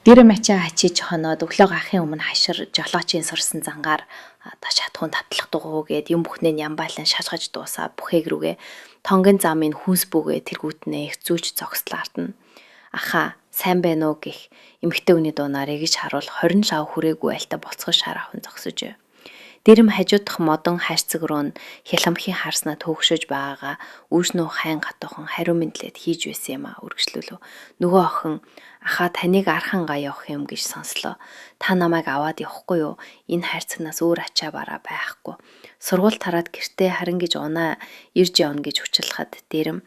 Дэрэм ачаа ачиж хоноод өглөөгөө ахын өмнө хашир жолоочийн сурсан зангаар одоо шатхуун тавтлах дугуй гээд юм бүхнээ нямбайлан шалгаж дуусаа бүхээг рүүгээ тонгон замын хүнс бүгээ тэргүүтнээ их зүүж зогслоо ардна. Аха сайн байна уу гэх эмэгтэй хүний дуунаар эргэж харуул 20 лав хүрээгүй айлта болцгож шар авхан зогсож. Дэрэм хажуудах модон хайрцаг руу нь хяламхийн харснаа төөгшөж байгаагаа үүшнүү хайн гатуухан хариу мэдлээд хийж байсан юм а үргэлжлүүлв. Нөгөө охин ахаа таныг архангаа явах юм гэж сонслоо. Та намайг аваад явахгүй юу? Энэ хайрцагнаас өөр ачаа бараа байхгүй. Сургууль тараад гэртээ харин гэж унаа ирж явна гэж хүчлэхэд дэрэм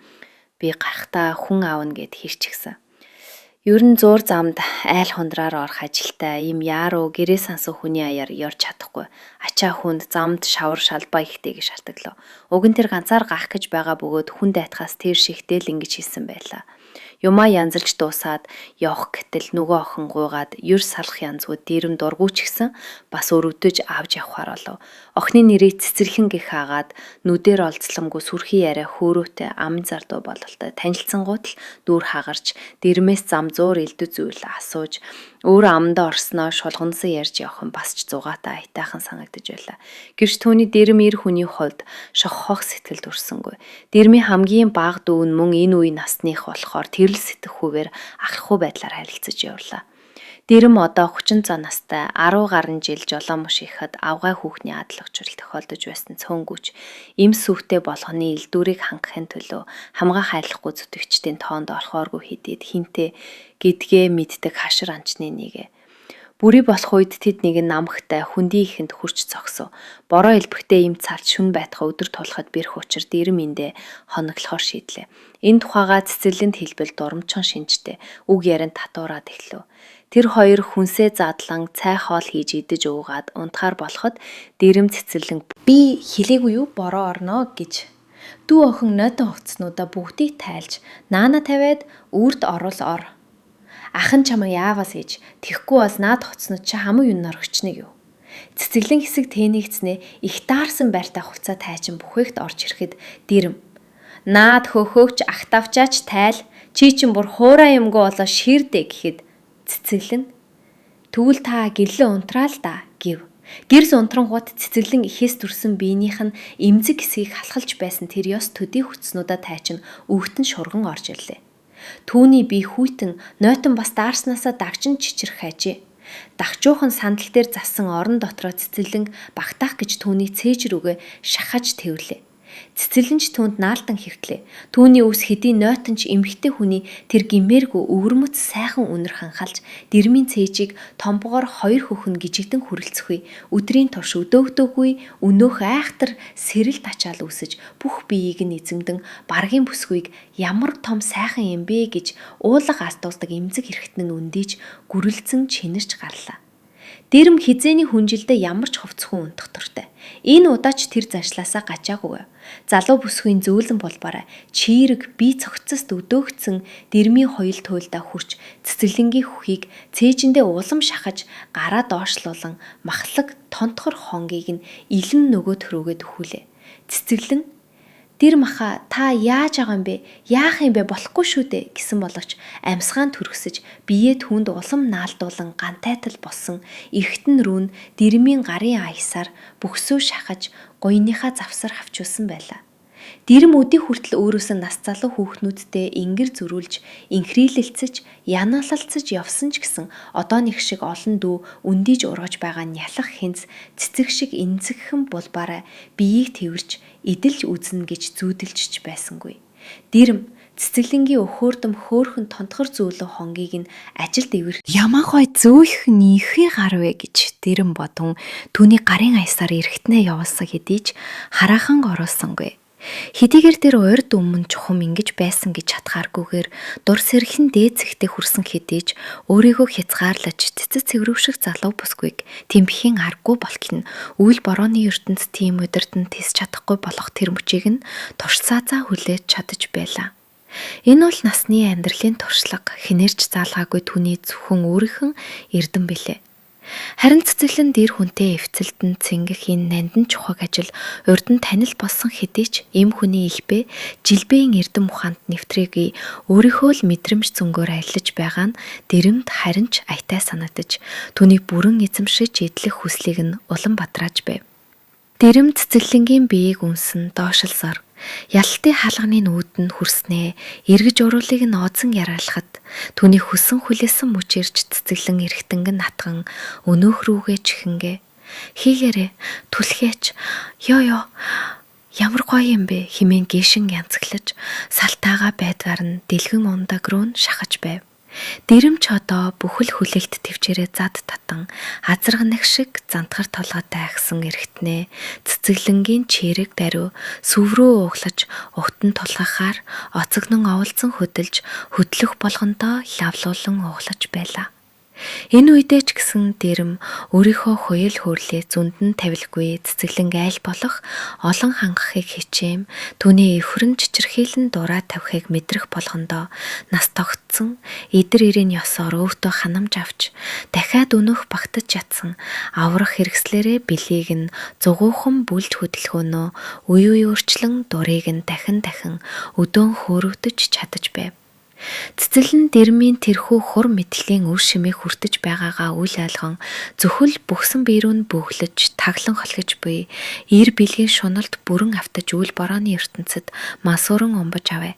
би гарахтаа хүн аавна гэд хэрчгсэн. Ер нь зуур замд айл хундраар орох ажилтай ийм яаруу гэрээ сансан хүний аяар ёрч чадахгүй. Ачаа хүнд замд шавар шалбаа ихтэй гэж шалтгаглав. Уг нь тэр ганцаар гах гэж байгаа бөгөөд хүн дайтахаас тэр шигтэл ингэж хэлсэн байлаа. Юмаа янзалж дуусаад явах гэтэл нөгөө охин гуйгаад ер салах янзгүй дэрэм дургуй ч гэсэн бас өрөвдөж авч явахаар болов. Охины нэрийг цэцэрхэн гэх агаад нүдээр олзломгүй сүрхий яриа хөөрөөтэй ам зардуу бололтой танилцсангууд л дүүр хагарч дэрмээс зам зуур элдв зүйл асууж өөрөө амдаа орсноо шулгансан ярьж явах нь бас ч зугаатай аятайхан санагдаж байлаа. Гэвч түүний дэрэм эр хүний хувьд шохох сэтгэл төрсөнгүй. Дэрмийн хамгийн бага дүү нь мөн энэ үеийн насных болохоор тэрл сэтгэх хувээр ахлах байдлаар харилцаж явлаа. Дэрэм одоо 36 настай 10 гаруй жил жолоомош ихэд авгай хүүхний адал учрал тохиолдож байсан цөөнгүүч эм сүвтэй болгоны элдвэрийг хангахын төлөө хамгаа хайлахгүй зүтгэгчдийн тоонд орохооргүй хэдийд хинтээ гэдгээ мэддэг хашир анчны нэг. Бүрий болох үед тэд нэг нь намхтай хөндий ихэнд хүрч зогсов. Бороо элбэгтэй им цалт шүн байтга өдөр тулахад бэрх учир дэрэм эндээ хоноглохоор шийдлээ. Энэ тухайгаа цэцэрлэнд хэлбэл дурамчхан шинжтэй үг ярин татуураад эхлэв. Тэр хоёр хүнсээ задлан цай хоол хийж идэж уугаад унтахаар болоход дэрэм цэцэрлэн Би хэлээгүй юу бороо орно гэж. Дүү охин нойтон хувцснуудаа бүгдийг тайлж наана тавиад үрд орвол ор. Ах нь чамайг яаваас ээж тэгэхгүй бол наад хувцснууд чи хамаг юунаар өчнө юу. Цэцэглэн хэсэг тэнийгцнээ их даарсан байртай хувцаа тайчин бүхээгт орж ирэхэд дэрэм. Наад хөөхөөгч ах тавчаач тайл чи чин бүр хуурай юмгүй болоо ширдэ гэхэд цэцэглэн тэгвэл та гэрлээ унтраа л да гэв. Гэрс унтрангууд цэцэглэн ихээс төрсэн биенийх нь эмзэг хэсгийг халахалж байсан тэр ёс төдий хүчнүүдээ тайчин өвгтэн шурган орж ирлээ. Түүний бие хүйтэн нойтон бас даарснаасаа дагжин чичрэх хайжээ. Дагчуухан сандал дээр зассан орон дотроо цэцэглэн багтаах гэж түүний цээж рүүгээ шахаж тэврлээ. Цэцэрлэн ч түүнд наалдан хэвтлээ. Түүний өвс хэдий нойтон ч эмэгтэй хүний тэр гимээргүй өвөрмөц сайхан үнэр ханхалж дэрмийн цээжийг томбогоор хоёр хөхөн гижигдэн хүрэлцэхгүй. Өдрийн турш өдөөгдөөгүй өнөөх айхтар сэрэл тачаал үүсэж бүх биеийг нь эзэмдэн баргийн бүсгүйг ямар том сайхан юм бэ гэж уулга алдуулдаг эмзэг хэрэгтэн нь өндийж гүрэлцэн чинэрч гарлаа. Дэрэм хизээний хүнжилдээ ямар ч хувцсгүй унтах дуртай. Энэ удаач тэр заншлаасаа гажаагүй. Залуу бүсгүйн зөөлөн булбараа чийрэг бие цогцост өдөөгдсөн дэрмийн хоёул туйлдаа хүрч цэцэрлэнгийн хүхийг цээжиндээ улам шахаж гараа доошлуулан махлаг тонтгор хонгийг нь илэн нөгөө төрөөгөө дөхүүлээ. Цэцэрлэн "Тэр маха та яаж байгаа юм бэ? Яах юм бэ? Болохгүй шүү дээ" гэсэн боловч амьсгаан төрөсөж биеэ түүнд улам наалдуулан гантайтал болсон эргэтэн рүү нь дэрмийн гарын аясаар бөхсөө шахаж гуйныхаа завсар хавчуулсан байлаа. Дэрэм өдий хүртэл өөрөөс нь нас залуу хүүхнүүдтэй ингэр зөрүүлж, инхрийлэлцэж, янаалалцаж явсан ч гэсэн одооных шиг олон дүү өндийж ургаж байгаа нялх хинц цэцэг шиг энзэгхэн булбаараа биеийг тэвэрч эдэлж үзнэ гэж зүүдэлжч байсангүй. Дэрэм цэцэглэнгийн өхөөрдөм хөөхөн тонтгор зөөлөн хонгийг нь ажилд эвэр Яман хой зөөхөн ихий гар вэ гэж дэрэм бодон түүний гарын аясаар эргэтнээ явуулсан хэдий ч хараахан оруулсангүй. Хэдийгээр тэр урд өмнө чухам ингэж байсан гэж чадхааргүйгээр дур сэрхэн дээд зэгтээ хүрсэн хэдий ч өөрийгөө хязгаарлаж цэцэц цэврүүших залуу бүсгүйг тэмбэхийн аргагүй болтол нь үйл борооны ертөнц тийм удирдан тэс чадахгүй болох тэр мөчийг нь туршсаазаа хүлээж чадаж байлаа. Энэ бол насны амьдралын туршлага хэнээрч заалгаагүй түүний зөвхөн өөрийнх нь эрдэм билээ. Харин цэцэглэн дэр хүнтэй эвцэлдэн цэнгэх энэ нандин чухаг ажил урд нь танил болсон хэдий ч эм хүний элбэ жилбээн эрдэм ухаанд нэвтрээгүй өөрийнхөө л мэдрэмж зөнгөөр арилж байгаа нь дэрэмд харин ч аятай санагдаж түүнийг бүрэн эзэмшиж эдлэх хүслийг нь улам батрааж байв. Дэрэм цэцэглэнгийн биеийг үнсэн доошлсоор ялалтын хаалганы нүүд нь хүрснээ эргэж уруулыг нь озон яралхад түүний хүсэн хүлээсэн мөчирч цэцэглэн эргэтэнг натган өнөөх рүүгээ чихэнгээ хийгээрээ түлхээч ёо ёо ямар гоё юм бэ хэмээн гишин янзглаж салтаага байдгаар нь дэлгэн ундаг руу нь шахаж байв. Дэрэмч одоо бүхэл хүлээлт төвчээрээ зад татан азарганаг шиг зантгар толгойтой агсан эргэтнээ цэцэглэнгийн чирэг даруй сүв рүү ууглаж угтан тулгахаар оцогнон оволцон хөдөлж хөдлөх болгондоо лавлуулан ууглаж байлаа. Энэ үедээ ч гэсэн дэрэм өөрийнхөө хуйл хөрлөө зүнд нь тавилгүй цэцэглэнг айл болох олон хангахыг хичээм түүний эвхрэн чичирхийлэн дураа тавихыг мэдрэх болгондоо нас тогтсон эдэр ирийн ёсоор өвдөө ханамж авч дахиад өнөөх багтаж чадсан аврах хэрэгслээрээ билийг нь зугуухан бүлж хөдөлгөөнөө үе үе өөрчлөн дурыг нь дахин дахин өдөөн хөөрөгдөж чадаж байв. Цэцэл нь дэрмийн тэрхүү хур мэдлийн үр шимийг хүртэж байгаагаа үл ойлгон зөвхөл бүхсэн бие рүү нь бөглөж таглан холхиж буй эр бэлгийн шуналд бүрэн автаж үл борооны ертөнцид мансууран умбаж аваа.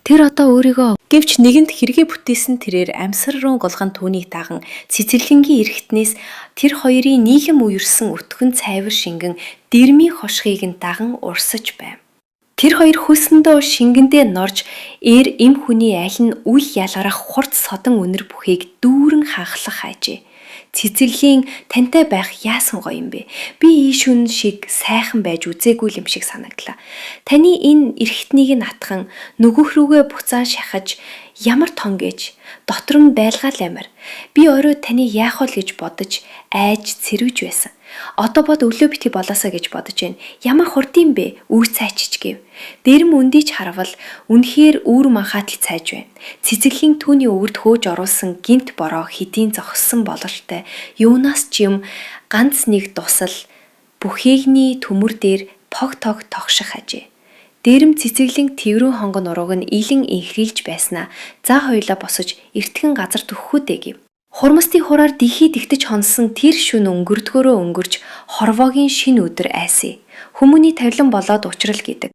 Тэр одоо өөрийгөө Гэвч нэгэнт хэргээ бүтээсэн тэрээр амьсар руу голгон түүнийг даган цэцэрлэнгийн эргэтнээс тэр хоёрын нийгэм үерсэн өтгөн цайвар шингэн дэрмийн хошгийг нь даган урсаж байв. Тэр хоёр хөлсөндөө шингэндээ норж эр эм хүний аль нь үл ялгарах хурц содон үнэр бүхийг дүүрэн ханхлах хайжээ. Цэцэрлэгийн тантай байх яасан гоё юм бэ? Би ийш үн шиг сайхан байж үзээгүй юм шиг санагдлаа. Таны энэ эргэтнийг нь атхан нөгөөх рүүгээ буцаан шахаж ямар тон гэж дотор нь байлгаал амар. Би орой таны яах вэ гэж бодож айж цэрвэж байсан. Одоо бод өглөө битгий болоосаа гэж бодож байна. Ямар хурд юм бэ? Үр цайчиж гэв. Дэрэм өндийч харвал үнэхээр үүр манхаатал цайж байна. Цэцэглэгийн түүний өвөрд хөөж оруулсан гинт бороо хэдийн зогссон бололтой юунаас ч юм ганц нэг дусал бүхийгний төмөр дээр тог тог тогших ажээ. Дэрэм цэцэглэн тэврүүн хонгон нурууг нь илэн инхрийлж байснаа за хоёлаа босож эртхэн газар төхөхүүдээ гэв. Хурмастын хураар дихий тэгтэж хонсон тэр шүн өнгөрдгөөрөө өнгөрч хорвоогийн шин өдөр айсыг. Хүмүүний тавилан болоод учрал гэдэг.